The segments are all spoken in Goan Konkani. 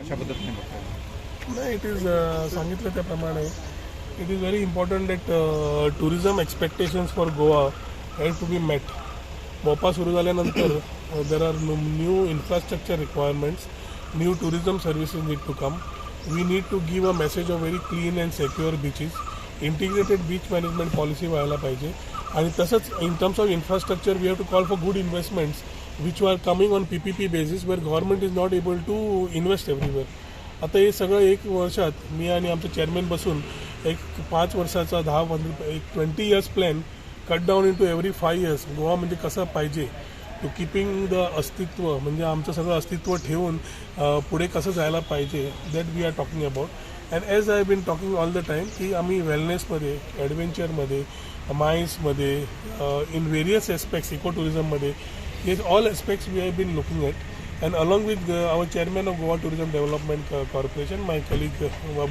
कशा पद्धतीने बघताय? नाही, it is सांगितलं त्याप्रमाणे, it is very important that tourism expectations for Goa have to be met. Mopa सुरू झाल्यानंतर there are new infrastructure requirements, new tourism services need to come. We need to give a message of very clean and secure beaches. Integrated beach management policy व्हायला पाहिजे आणि तसंच in terms of infrastructure, we have to call for good investments which are coming on PPP basis, where government is not able to invest everywhere. आता हे सगळं एक वर्षात मी आणि आमचे चेअरमॅन बसून एक 5 वर्षाचा, 10, 15, एक 20 years plan cut down into every 5 years, Goa म्हणजे कसं पाहिजे, टू किपिंग the अस्तित्व, म्हणजे आमचं सगळं अस्तित्व ठेवून पुढे कसं जायला पाहिजे, that we are talking about. And as I been talking all the time की आम्ही वेलनेसमध्ये, ॲडव्हेंचरमध्ये, माइन्समध्ये, इन व्हेरियस एस्पेक्ट्स, इको टुरिझममध्ये, हे all aspects we have been looking at. And along with our chairman of Goa Tourism Development Corporation, my colleague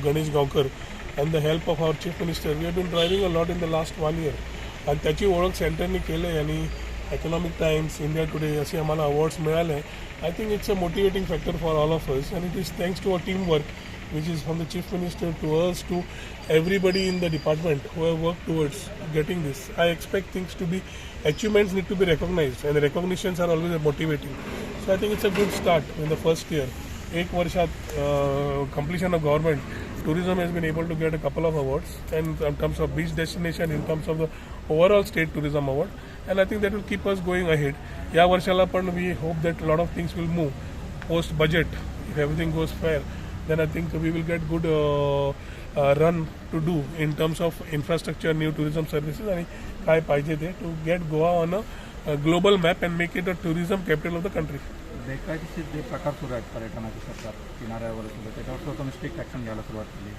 Ganesh Gaonkar, and the help of our chief minister, we have been driving a lot in the last one year. आणि त्याची ओळख सेंटरनी केलं आहे आणि इकॉनॉमिक टाइम्स, इंडिया टुडे असे आम्हाला अवॉर्ड्स मिळाले. I think it's a motivating factor for all of us and it is thanks to our team work, which is from the chief minister to us to everybody in the department who have worked towards getting this. I expect things to be, achievements need to be recognized and recognitions are always motivating. So I think it's a good start in the first year. एक वर्षात completion of government, tourism has been able to get a couple of awards and in terms of beach destination, in terms of the overall state tourism award, and I think that will keep us going ahead. या वर्षाला पण we hope that lot of things will move post budget. If everything goes fair, then I think we will get good run to do in terms of infrastructure, new tourism services आणि काय पाहिजे ते to get Goa on a global map and make it a tourism capital of the country. बेकायदेशीर जे प्रकार सुरू आहेत पर्यटनाच्या क्षेत्रात, किनाऱ्यावर सुद्धा, त्याच्यावर सुद्धा तुम्ही स्ट्रिक्ट ॲक्शन घ्यायला सुरुवात केली.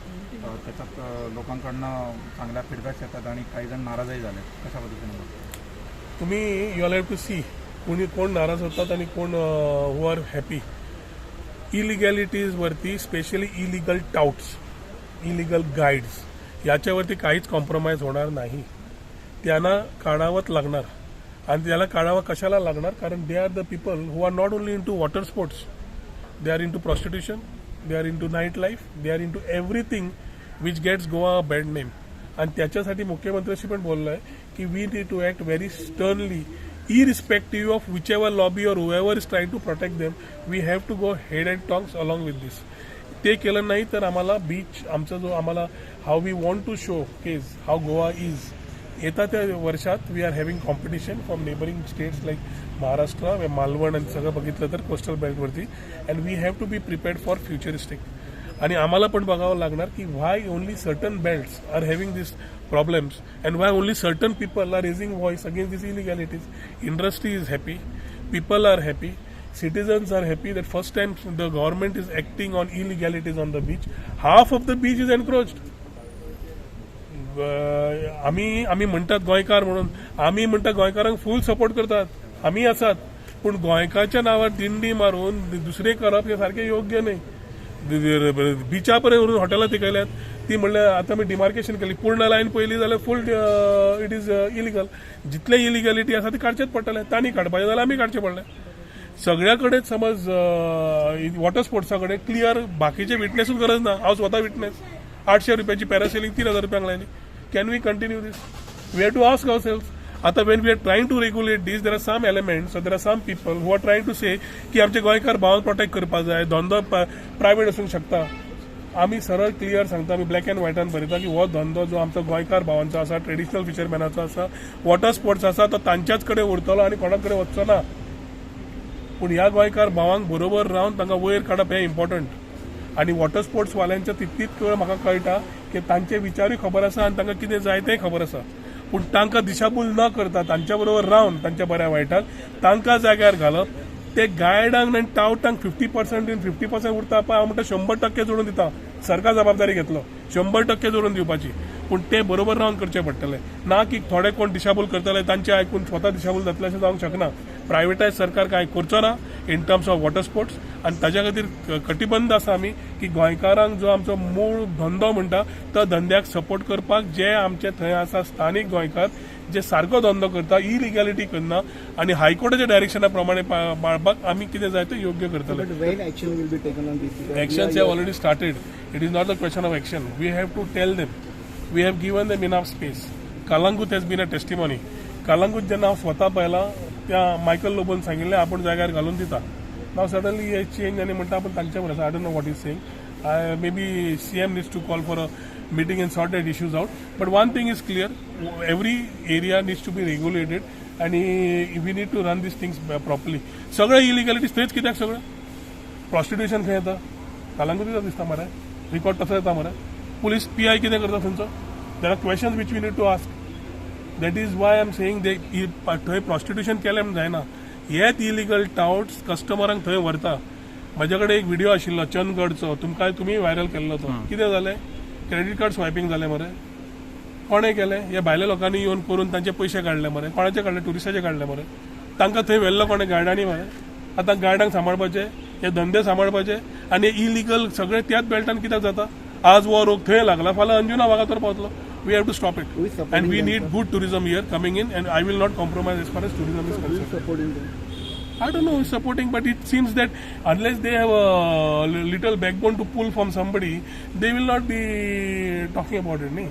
त्याच्यात लोकांकडनं चांगल्या फीडबॅक्स येतात आणि काही जण नाराजही झाले. कशा पद्धतीने बघता? तुम्ही, you all have to see कोणी कोण नाराज होतात आणि कोण who are happy. इलिगॅलिटीजवरती, specially illegal touts, illegal guides याच्यावरती काहीच कॉम्प्रोमाइज होणार नाही. त्यांना काढावंच लागणार. आणि त्याला काढावं कशाला लागणार? कारण they are the people who are not only into water sports, they are into prostitution, they are into night life, they are into everything which gets Goa a bad name. आणि त्याच्यासाठी मुख्यमंत्र्यांशी पण बोललो आहे की we need to act very sternly, irrespective of whichever lobby or whoever is trying to protect them. We have to go head and tongs along with this. ते केलं नाही तर आम्हाला बीच आमचा जो आम्हाला how we want to showcase how Goa is, येत्या त्या वर्षात we are having competition from neighbouring states like Maharashtra, Malvan आणि सगळं बघितलं तर coastal बेल्टवरती, and we have to be prepared for futuristic. आणि आम्हाला पण बघावं लागणार की why only certain belts are having this problems and why only certain people are raising voice against this illegalities. Industry is happy, people are happy, citizens are happy that first time the government is acting on illegalities on the beach. Half of the beach is encroached. आम्ही आम्ही म्हणतात गोंयकार म्हणून, आम्ही म्हणटा गोंयकारांक फूल सपोर्ट करतात, आमी आसात, पूण गोंयकारच्या नांवार दिंडी मारून दुसरे करप हें सारकें योग्य न्हय. बिचा पर्यंत व्हरून हॉटेलां तिकयल्यात. ती म्हणल्यार आतां आमी डिमार्केशन केली, पूर्ण लायन पळयली जाल्यार फूल it is illegal. जितले इलिगॅलिटी आसा ती काडचेच पडटले. तांणी काडपाचें जाल्यार आमी काडचें पडलें. सगळ्या कडेन समज वॉटर स्पोर्ट्सा कडेन क्लियर, बाकीचे विटनेसूच गरज ना, हांव स्वता विटनेस. 800 रुपयाची पॅरासेलिंग 3000 रुपयांक लायली. Can we continue this? We have to ask ourselves. आता when we are trying to regulate this, there are some elements, there are some people who are trying to say की आमचे गोंयकार भावांक प्रोटेक्ट करपाक जाय, धंदो प्रायवेट आसूंक शकता. आमी सरळ क्लियर सांगता, आमी ब्लॅक अँड व्हायटान बरयता की हो धंदो जो आमचो गोंयकार भावांचो आसा, ट्रेडिशनल फिशरमॅनाचो आसा, वॉटर स्पोर्ट्स आसा, तो तांच्याच कडेन उरतलो आनी कोणा कडेन वचचो ना. पूण ह्या गोंयकार भावांक बरोबर रावन तांकां वयर काडप हें इम्पॉर्टंट. आनी वॉटर स्पोर्ट्स वाल्यांच्या तितलीच वेळ म्हाका कळटा की तांचे विचारूय खबर आसा आनी तांकां कितें जाय तेंय खबर आसा. पूण तांकां दिशाभूल न करता तांच्या बरोबर रावन तांच्या बऱ्या वायटाक तांकां जाग्यार घालप. ते गायडांक आनी टावटांक 50% दिवन 50% उरता पळय, हांव म्हणटा 100% जोडून दिता. सरकार जबाबदारी घेतलो 100% जोडून दिवपाची, पूण ते बरोबर रावन करचें पडटलें, ना की थोडे कोण दिशाभूल करतले, तांचे आयकून स्वता दिशाभूल जातले अशें जावंक शकना. प्रायवेटायज सरकार कांय करचो ना in terms of water sports आनी ताज्या खातीर कटिबंद आसा आमी की गोंयकारांक जो आमचो मूळ धंदो म्हणटा तो धंद्याक सपोर्ट करपाक जे आमचे थंय आसा स्थानीक गोंयकार जे सारको धंदो करता, इलिगॅलिटी करना आनी हायकोर्टाच्या डायरेक्शना प्रमाणे पाळपाक आमी कितें जाय तें योग्य करतले. But when action will be taken on this? Because we Actions are have already started. It is not a question of action. We have to tell them. We have given them enough space. Calangute has been a testimony. Calangute जेन्ना हांव स्वता पळयलां, त्या मायकल लोबोन सांगिल्लें आपूण जाग्यार घालून दिता. नाव सडनली हे चेंज आनी म्हणटा आपूण तांच्या बरोबर. I don't know what he's saying. Maybe CM needs to call for a meeting and sort that issues out. But one thing is clear, every area needs to be regulated आनी we need to run these things properly. सगळे इलिगॅलिटीज थंयच कित्याक? सगळें प्रॉस्टिट्युशन खंय येता? कालांगुटीच दिसता मरे, रिकॉर्ड तसो येता मरे. पुलीस पी I कितें करता थंयचो? There are questions which we need to ask. That is why I am saying they थंय प्रॉस्टिट्युशन केलें म्हूण जायना. हेच इलिगल टावट्स कस्टमरांक थंय व्हरता. म्हजे कडेन एक व्हिडिओ आशिल्लो चंदगडचो, तुमकां तुमी व्हायरल केल्लो तो. कितें जालें? क्रेडीट कार्ड स्वायपींग जालें मरे. कोणें केलें? हे भायल्या लोकांनी येवन करून तांचे पयशे काडले मरे. कोणाचे काडले? टुरिस्टाचे काडले मरे. तांकां थंय व्हेल्लो कोणें? गायडांनी मरे. आतां गायडांक सांबाळपाचे, हे धंदे सांबाळपाचे आनी इलिगल सगळे त्याच बेल्टान कित्याक जाता? आज हो रोग थंय लागला, फाल्यां अंजुना वागातोर पावतलो. We have to stop it. Who is supporting and we them, need sir? Good tourism here coming in, and I will not compromise as far as tourism is Who is concerned. Supporting them? I don't know who is supporting, but it seems that unless they have a little backbone to pull from somebody, they will not be talking about it. Nee?